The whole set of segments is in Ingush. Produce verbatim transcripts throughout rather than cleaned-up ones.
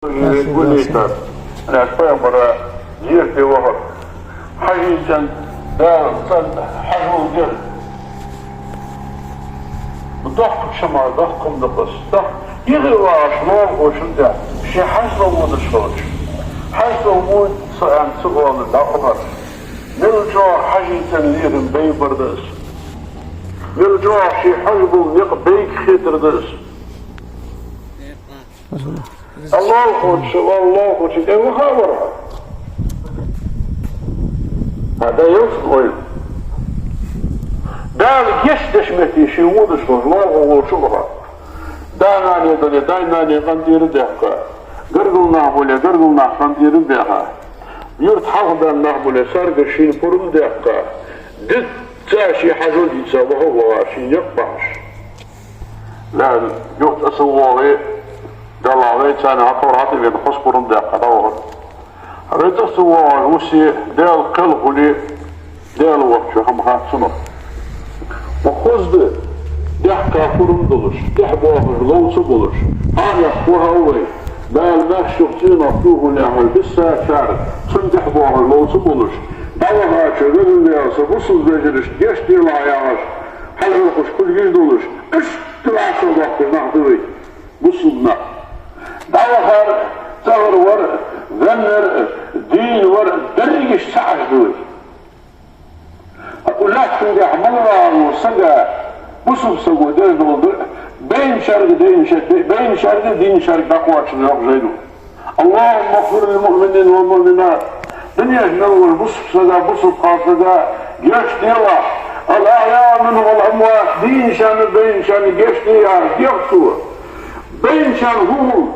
Гулийтар. Наш пайхамара зерате вахар. Хьажий цӀен Дала цӀен хьажол дер. Доккха шама, доккха хӀама да-кх из. Доккха. Юхе вагӀаш лоалахочун тӀа, ше хьажцӀа водаш хилча, хьажцӀа вода со аьнна ца оалар дӀаухар. Мел чӀоагӀа хьажий цӀен лерхӀам бе бар да из. Мел чӀоагӀа ше хьажа бола никъ бейга хетар да из. Аллаху, Аллаху, тӀа ваха вар хьо. ХӀа, да, йовс ойла. Дала гешт деш метте ше водаш волча лоалахо волча ваха. Да-нана дале, дай-нанай къинтӀера даьккха. Гаргара нах бале, гаргара нах къинтӀера баьха. Юрта хьалха баьнна нах бале, царгара шийна пурам даьккха. Дитта ше хьажол дийца ваха а ваха, ший никъ бахьаш. Ла, юха тӀа ца воагӀе, Далла вай царна хьатӀавар хьатӀавена, хоза пурам даьккха дӀавахар. Вай тӀа ца воагӀаш вусе, Даьла кхел хуле, Даьла воацачо хӀама хац цунах. Ва хоза да, дехка пурам долаш, тӀехьабоахаш лов ца болаш, хьанехк вахав вай, Дала маьрша юха цӀенах тохалехьа биссачар, цунна тӀехьабоахаш лов ца болаш, дӀавахача везан Даьла, са бусалба вежарашта гешт делахь яхаш, хьалхархуш кулгаш долаш, иштта вӀашагӀдоахкаш нах да вай, бусалба нах. ДӀавахар, цӀагӀара вар, веннар, дийна вар, деррига иштта цхьа Ӏаш да вай. Укх лаьттан тӀа мел вагӀача сага, бусалба саго деш дола дар, байначарга, дийнача-, байначарга, дийначарга дӀакхоачаш йоах жайно. اللهم اغفر للمؤمنين والمؤمنات. Дунен тӀа мел волча бусалба сага, бусалба кхалсага гешт делахь. الأحياء منهم والأموات. Дийначарна, байначарна гешт де яхаш дех цо. Байначарна хӀама,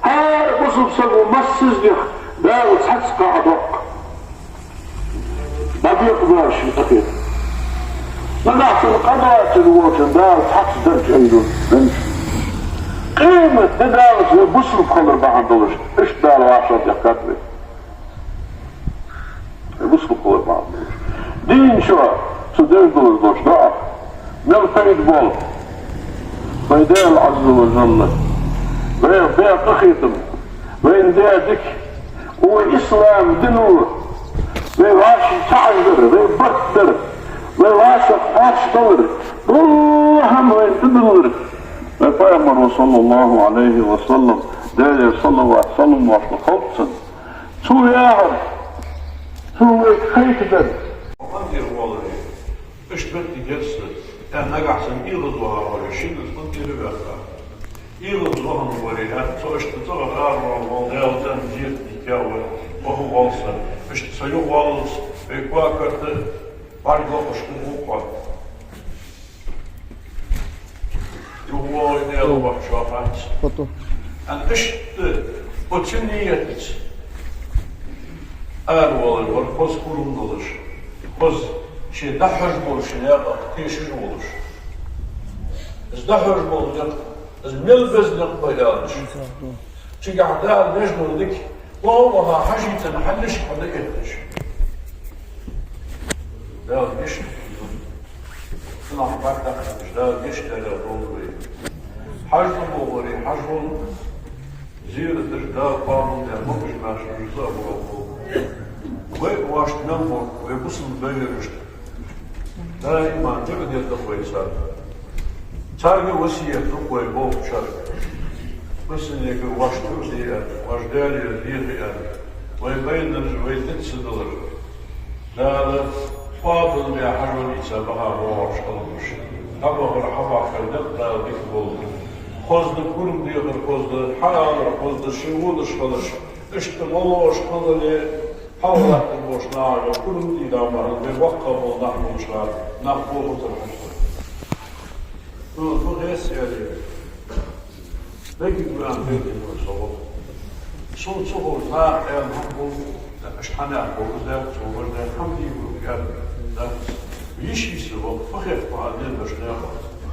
хӀара бусалба саго массаза дех, Дала цхьацца кхаъ доккха. ДӀабекъабеш ший къахетам. Нагахь санна къа доацаш волчун Дала цхьацца дарж айду венчун. Къематди даллалца вай бусалба хилар бахьан долаш, иштта Дала вӀашагӀтехкад вай. Вай бусалба хилар бахьан долаш. Дийначо цо деш долаш дола доӀа мел пайда боал. Вай Даьла Ӏазза ва жалла вайх баь къахетам, вайна даь дика, вай ислам дино, вай вӀаший цхьа Ӏаш дар, вай барт дар, вай вӀашагӀкхоачаш далар, дукха хӀама вайна тӀадиллар. Вай Пайхамаро, صلى الله عليه وسلم, Даьлера салават-салам моаршал хилда цунна, цо яхар, цо вайга кхайкадар. Иштта моттиг яр са, аьнна, нагахь санна эгӀазвахар вале, шинназа къинтӀера ваьккха. ЭгӀазвахар вале, аьнна, цо иштта цӀагӀара араваьнна вола Даьла цӀен зерат дийттад вай, ваха воал со. Иштта со юхавоаллалца вай кога-карта бӀарг локхаш хургва-кх. ЮхавоагӀе Даьла, вахачоа хац. Аьнна, иштта оцу ниятаца араваьнна вар, хоза пурам долаш, хоза ше дӀахьош болча наькъах тешаш волаш. Из дӀахьош бола никъ, из мел беза никъ ба аьлча, цигахь Дала деш дола дика, ваха-ваха хьажий цӀен хьалхашка хьадаэтташ. Дала гешт, цунах бӀаргадаккха Дала гешт далар долда вай. ХьажцӀа бохаре, хьажа вола, зерат деш, Дала къоабал даь, могаш-маьрша вижа а боагӀа. Вай вӀашта мел хург, вай бусалба вежарашта даим дика дер да-кх вай царна. Царга васкет ду-кх вай болчарга. Васкет ду-кх вай, вӀашта юкъе аьнна, вӀашта Даьлагара дехе аьнна. Вай байнараш вай диц ца далар. Дала къоабал баь хьажол ийца баха воагӀаш хилда уж. ДӀабахар хьабахкар никъ Дала дика болба. Хоза да, пурам дехар хоза да, хьаалар хоза да, ше водаш хилараш, иштта молош хилале, хьалха латтаргболча нахага пурам дийна ма хила, вай боккхий бола нах болча, нах бохацар хьаьшта. Ну, ну, гӀес яьле. ДагадоагӀа ваьнна хетар со ваха. Сона ца ховш, наха аьнна хӀама болаш, аша хьанех болаш дац, цо баш дац, хӀама дийна болаш дац. Йиш йиса ваха, фу хет, фу хьаден баш наха.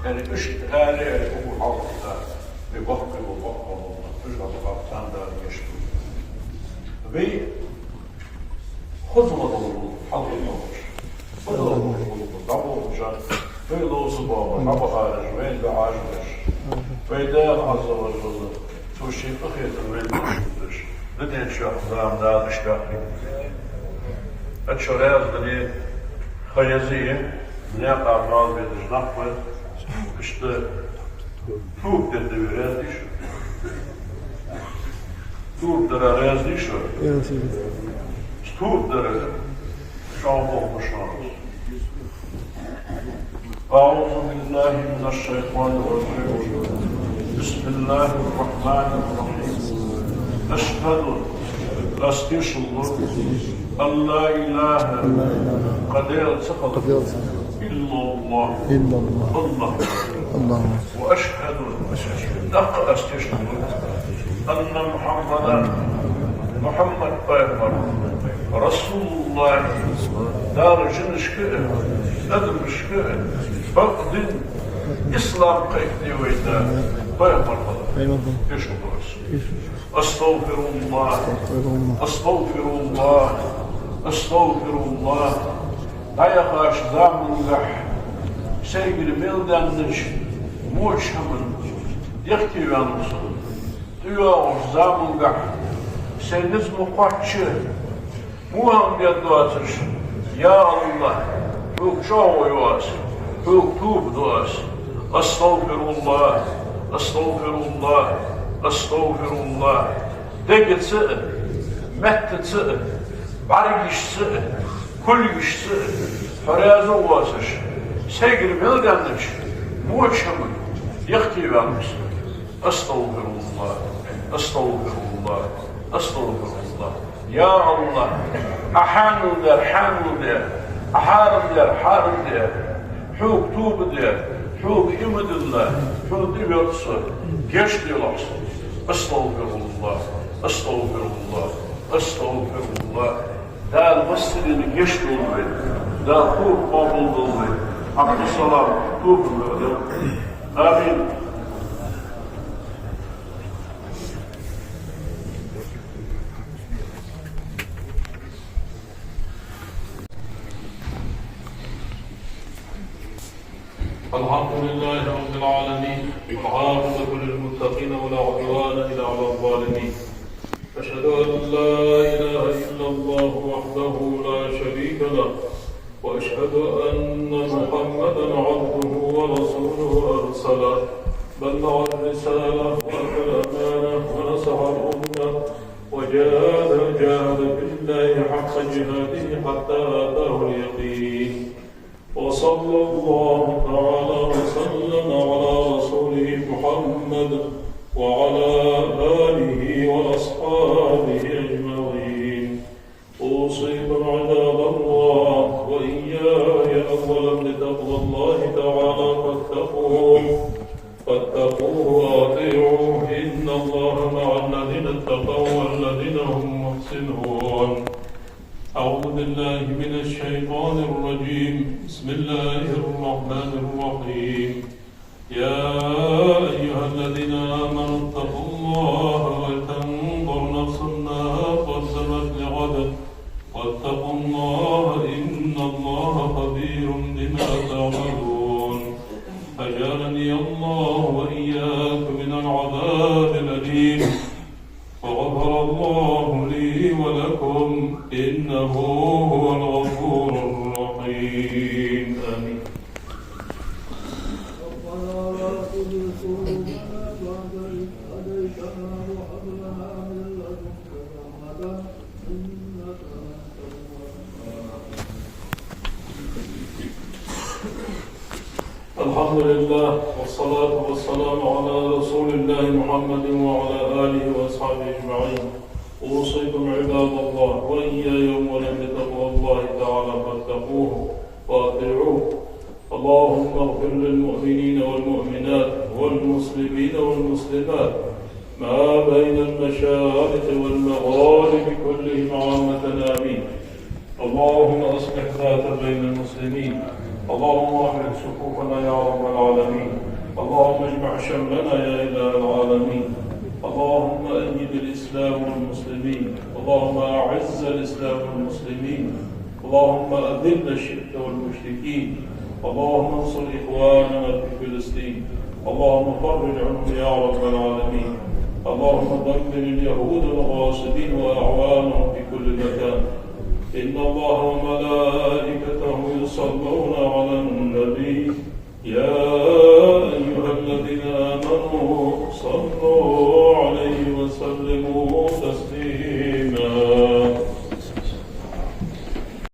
Яьнна иштта аьле, аьле, хӀама хьалха дац. Вай боккхий бола, боккхий бола нах, уж хьалха царна Дала гешт долда. Вай хоза ладувгӀа хьалха йолаш, хоза ладувгӀа дӀаболхаш, вай ловца боагӀаш, дӀабахараш, вайна дуӀаш деш, вай Даьла Ӏазза ва жалла Ший къахетам вайна духьал деш, дунен чухь зама Дала иштта хьийза. Ачо раьза дале, ха еза а, наькъа бала безаш нах ба, иштта тоба дергда вай, раьза дий шо? Тоба дара раьза дий шо? Тоба дара. Шоана боху шоана. أعوذ بالله من الشيطان الرجيم. بسم الله الرحمن الرحيم. أشهد, аз тешал лу, أن لا إله, кхы Даьла ца хилар, إلا الله, إلا الله, АллахӀ. АллахӀ. وأشهد, тӀаккха аз тешал лу, أن محمدا, Мухьаммад пайхамар, رسول الله, Дала жинашка а, адамашка а бакъдин ислам кхайкадаь вайна пайхамар хилар. Тешал лу аз. أستغفر الله، أستغفر الله، أستغفر الله. ДӀаяхача замангахь сайгара мел даьннача воча хӀаман дехке ваьннав со. ТӀайоагӀача замангахь сай низ ма кхоачча, во хӀама де доацаш, я АллахӀ, хьога чӀоагӀо йо аз, хьога тоба ду аз. أستغفر الله، أستغفر الله، أستغفر الله. Дегаца а, меттаца а, бӀаргашца а, кулгашца а хьо раьза воацаш, сайгара мел даьннача воча хӀаман дехке ваьннав со. أستغفر الله، أستغفر الله، أستغفر الله. Я АллахӀ, Ӏа хьаьнал даьр хьаьнал даь, Ӏа хьарам даьр хьарам даь, хьога тоба даь, хьога иман дилла, хьона тӀавена со, гешт делахь сона. أستغفر الله، أستغفر الله، أستغفر الله. Дала массарел гешт долда вай, Дала тоба къоабал долда вай. Ӏабдуссалам, тоба ма дел. Амин. الحمد لله رب العالمين، والعاقبة للمتقين، ولا عدوان إلا على الظالمين. أشهد أن لا إله إلا الله وحده لا شريك له، وأشهد أن محمدا عبده ورسوله أرسله، بلغ الرسالة وأدى الأمانة ونصح الأمة وجاهد، جاهد في الله حق جهاده حتى أتاه اليقين. وصلى الله تعالى وسلم على رسوله محمد وعلى آله وأصحابه أجمعين. أوصيكم عباد الله وإياي أولا بتقوى الله تعالى فاتقوه، فاتقوه وأطيعوه، إن الله مع الذين اتقوا والذين هم محسنون. أعوذ بالله من الشيطان الرجيم. بسم الله الرحمن الرحيم. يا أيها الذين آمنوا اتقوا الله ولتنظر نفس ما قدمت لغد، واتقوا الله إن الله خبير بما تعملون. أجارني الله وإياكم من العذاب الأليم. وغفر الله لي ولكم، إنه هو الغفور الرحيم. آمين. ربنا لا تزغ قلوبنا بعد إذ هديتنا وهب لنا من لدنك رحمة إنك أنت الوهاب. الحمد لله، والصلاة والسلام على رسول الله محمد وعلى آله وأصحابه أجمعين. أوصيكم عباد الله وإياي أولا بتقوى الله تعالى فاتقوه وأطيعوه. اللهم اغفر للمؤمنين والمؤمنات والمسلمين والمسلمات ما بين المشارق والمغارب كلهم عامة، آمين. اللهم أصلح ذات بين المسلمين. اللهم وحد صفوفنا يا رب العالمين. اللهم اجمع شملنا يا إله العالمين. اللهم أيد الإسلام والمسلمين. اللهم أعز الإسلام والمسلمين. اللهم أذل الشرك والمشركين. اللهم انصر إخواننا في فلسطين. اللهم فرج عنهم يا رب العالمين. اللهم دمر اليهود الغاصبين وأعوانهم في كل مكان. إن الله وملائكته يصلون على النبي، يا أيها الذين آمنوا صلوا